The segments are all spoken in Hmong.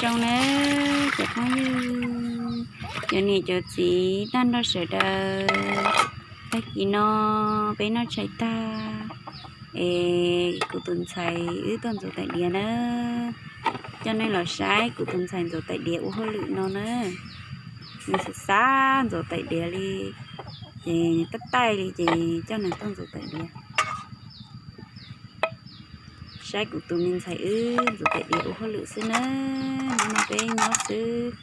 Zoo nawb cov phooj ywg, cov niam cov txiv tag nrho sawv daws, tag kis no peb noj tshais tag es kuv tus ntxhais wb tuaj ntxuav tais diav na. Coj nej los saib kuv tus ntxhais ntxuav tais diav ua hauj lwm no na. Nws xav xav ntxuav tais diav li, ces nws tab taij li ces coj nws tuaj ntxuav tais diav. Saib kuv tus me ntxhais wb ntxuav tais diav ua hauj lwm xwb na. Hnub no peb nyob xwb.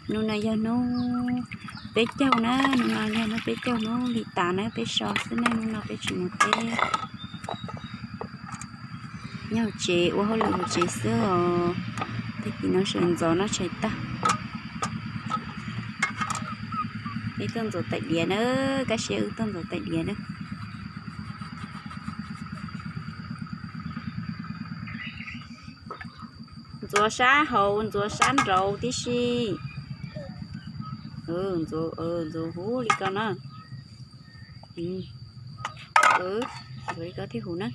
Hnub no yog hnub peb caug na, hnub no yog hnub peb caug, hnub li tas na, peb so xwb na, hnub no peb tsis mus teb. Nyob hauv tsev ua hauj lwm hauv tsev xwb os. Tag kis no sawv ntxov noj tshais tag, peb tuaj ntxuav tais diav na, kaj siab wb tuaj ntxuav tais diav na. Ntxuav sab hauv, ntxuav sab nraud tib si. Ntxuav huv li ko na. Ntxuav li ko thiaj huv na.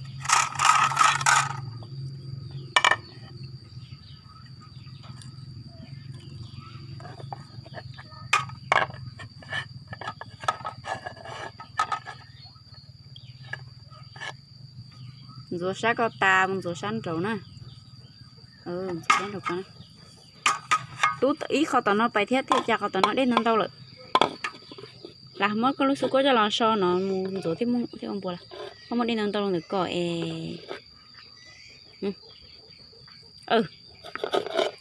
Ntxuav sab ko tas mus ntxuav sab nraud na. Ntxuav sab nraud ko. Tub ib qho tom no pais thiab, thiaj cas qhov tom no dej ntau ntau lawm. Lam muab koj lub xub kuab coj los so no mus ntxuav thiaj muaj thiaj ua npua lawm. Koj muab dej ntau ntau los ntawm ko es.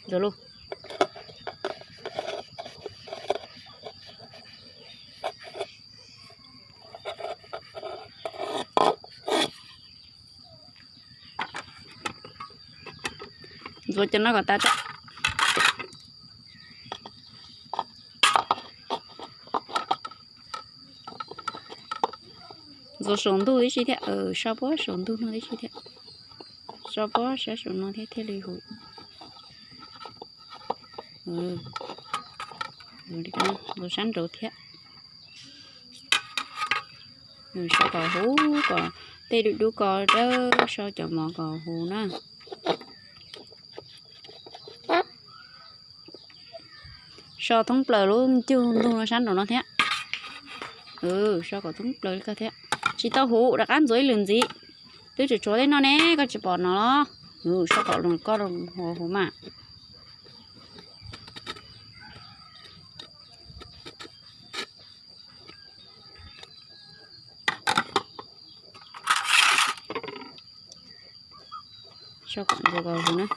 Ntxuav lauj. Ntxuav cov no kom tas tso. Ntxuav saum ntuj tib si thiab, so pob saum ntuj no tib si thiab. So pob sab saum no thiab thiaj li huv. Ntxuav sab nraud thiab. So kom huv, kom tej dub dub ko dawb, so cov mov kom huv na. So thoob plaws lub ncug ntug no sab nraum no thiab. So kom thoob plaws li ko thiab. Tsis tau huv, rov qab ntxuav ib lwm ntxiv. Twb tsuas tshuav tej no ne, koj tsis pom no los? So kom koj huv mas. So kom ntxuav kom huv na.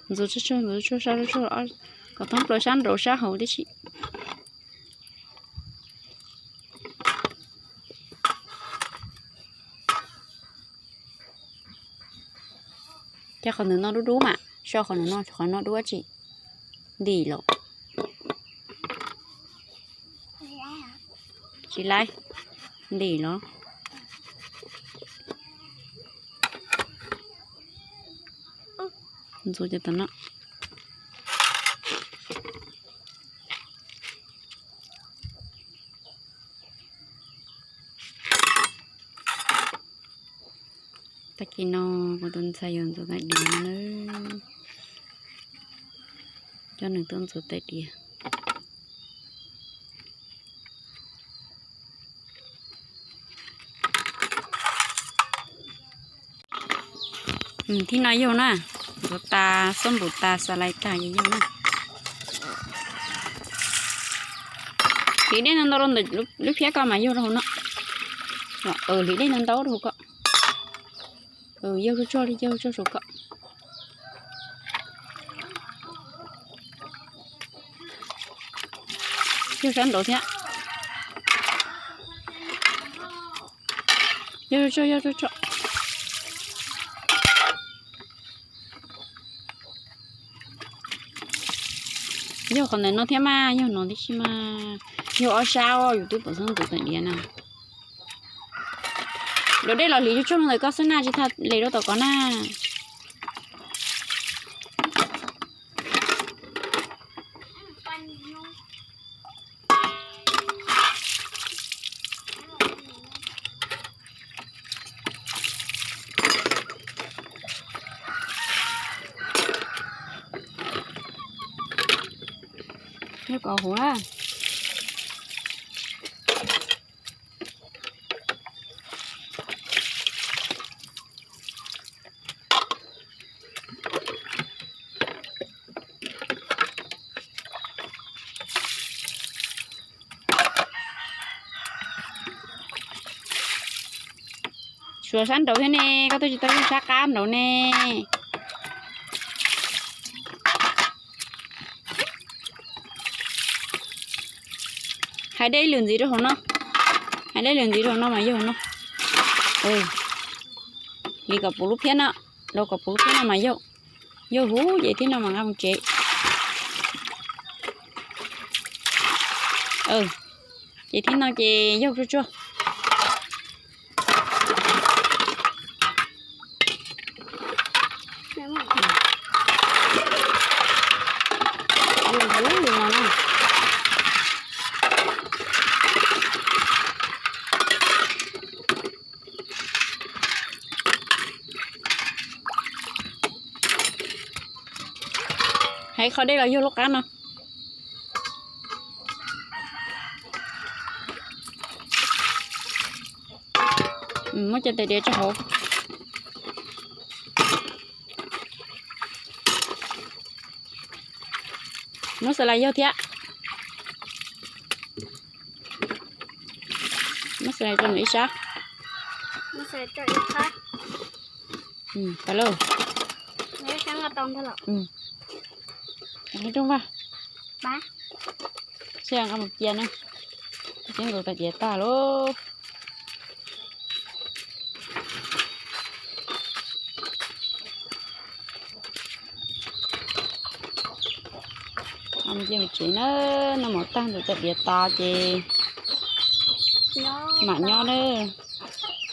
Ntxuav tsuag tsuag, ntxuav tsuag tsuag, kom thoob plaws sab nraud sab hauv tib si. Ces qhov ntawm no dub dub mas, so qhov ntawm no, qhov no dub dab tsi? Ntim los? Tsis laib. Ntim los? Ntxuav cov tom no. Tag kis no kuv tus ntxhais yuav ntxuav tais diav no na. Coj nws tuaj ntxuav tais diav. Thib no yug na, ntxuav tas, xab npum tas, xas lais tas yug na. Hliv dej ntau ntau rau ntawm lub phiab ko mas yug rau hauv no. Hliv dej ntau ntau rau hauv ko. Yug tsuag tsuag li, yug tsuag saum ko. Yug sab nraud thiab. Yog tso, yog tso. Yog qhov ntawm no thiab mas, yog no tib si mas. Yog ob sab os, yus twb pom xeeb ntxuav tais diav na. Dov dej los hliv tsuag tsuag ntawm ko xwb na, tsis tas li rau tom ko na. Yog kom huv na. Suav sab nraud thiab ne, koj twb tsis tau yug sab qab nraud ne. Hais dej lwm ntxiv rau hauv no. Hais dej lwm ntxiv rau hauv no mas yog hauv no. Li kom puv lub phiab no. Rau kom puv lub phiab no mas yog, yog huv ces thib no mas nqa mus tsev. Ces thib no ces yog tsuag tsuag. Hais qhov dej los yog lub qab no. Muab cov tais diav tso hauv. Muab xav lais yog thiab. Muab xav lais rau nram ib sab. Pas lauj. Rooj vaj. Seb nqa mus cia na. Seb nkaus tais diav tag lauj. Cia mus tsev na, noj mov tag ntxuav tais diav tas ces mam nyob na.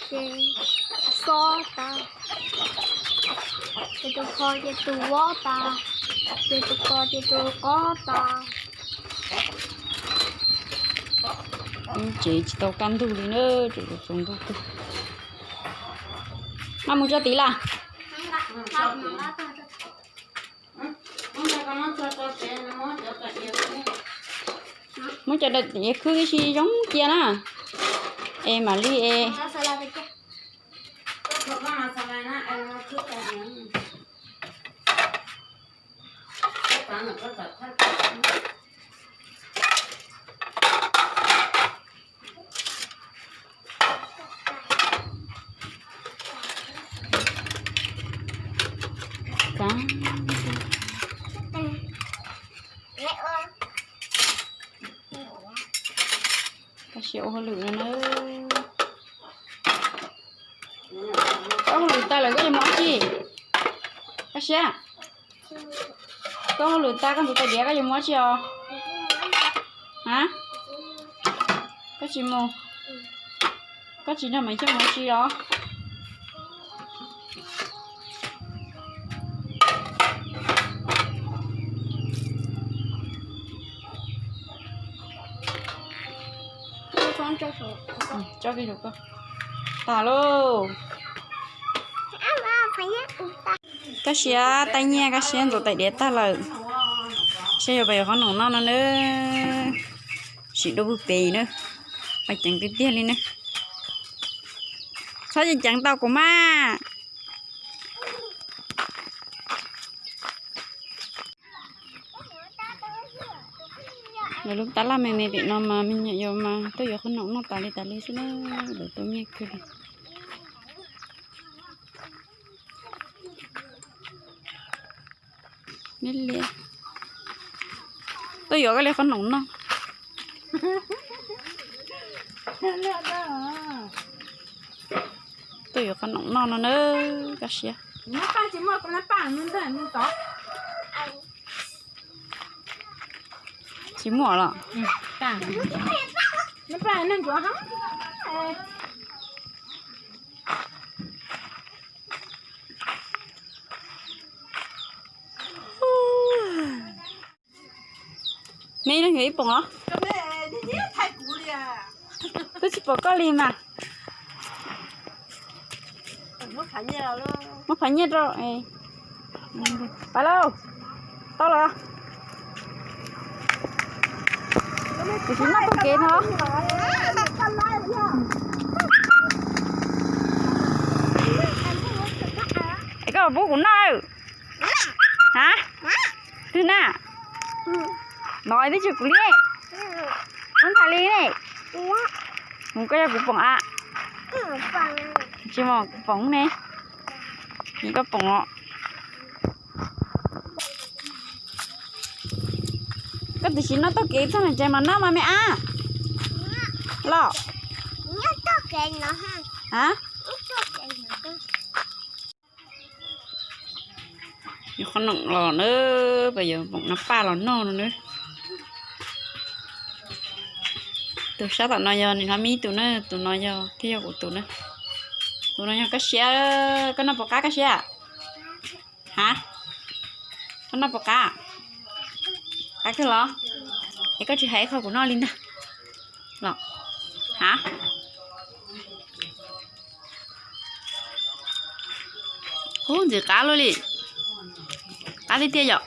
Ces xob tas, ces tus kho ces tus vob tas, ces tus kos ces tus qob tas. Tsev tsis tau kaj ntug li na, tseem tsaus ntuj kawg. Nqa mus tso tid las. Muab cov tais diav khwb tib si zoo cia na. Es mam li es. Koj siab ua hauj lwm no na. Koj hauj lwm tas lawm koj yuav mus dab tsi? Koj siab. Koj hauj lwm tas koj ntxuav tais diav koj yuav mus dab tsi os? A, koj tsis mus. Koj tsis nrog Maiv Xyooj mus dab tsi los? Tso kiag rau koj. Tas lauj. Koj siab tais nyiaj, koj siab ntxuav tais diav tag lawm. Saib yuav pais yuav qhob noom noj no na. Sim dua pug pem na. Mas ceev tiag tiag li na. Txhob ceev ceev tau kuv mas. Lawv lub tab laj me me pem no mas me nyuam yaus mas tuaj yuav qhob noom noj tas li tas li xwb na. Lawv tau nyiaj kawg li. Tuaj yuav koj li qhob noom noj. Tuaj yuav qhob noom noj no na, koj siab. Tsis muaj los? Me no yuav ib poom los? Twb tsis pom koj li mas. Muab phav nyiaj rau. Pab lauj, tau los? Kuv tsis noj txoj kev no. Es koj los pub kuv noj. Ha? Twg na? No twb tsis kuv li. Ub, ntxhais li ne. Mus, koj yog kuv poom a. Tsis mus kuv poom ne. Koj poom os. Koj twb tsis noj txoj kev txog na, ces mas noj mas me ab. Los. A, qhob noom los na, peb yuav poom no paj los noj no na. Tus sab tom no yog niam hlob Mib tus na, tus no yog thiab yog kuv tus na. Tus no yog Koj Siab, koj noj puas qab Koj Siab? Ha? Koj noj puas qab? Qab kawg los? Es koj tsis hais ib qho kuv noj li ntag los? Ha? Ub, ntxim qab luaj li. Qab tiag tiag yom.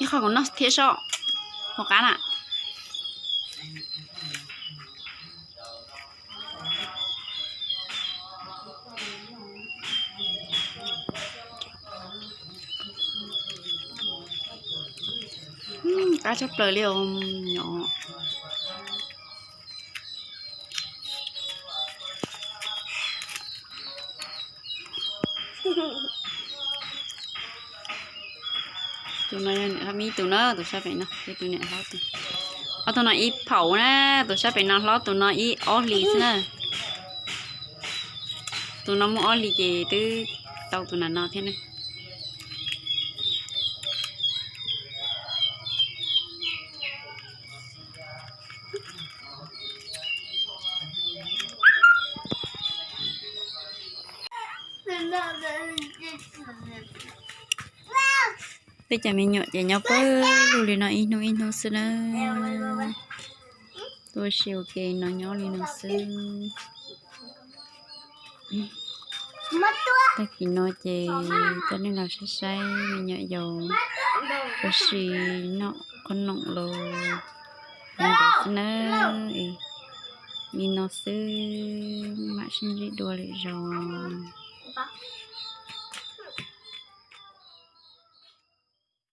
Ib qho kuv noj thiab sob. Puas qab na? Qab tshaj plaws li os. Tus no yog niam hlob Mib tus na, tus sab pem no, tus niam hlob tus. Ob tug no ib phaum na, tus sab pem no hlob, tus no ib ob hlis xwb na. Tus no muaj ob hlis ces twb tau tus na no thiab ne. Peb cov me nyuam ces nyob pawg lug li no ib hnub ib hnub xwb na. Tuaj ua si ua ke no nyob li no xwb. Tag kis no ces coj nej los saib saib me nyuam yaus ua si noj qhob noom los li ntawd xwb na. Li no xwb, mam sib ntsib dua lwm zaus.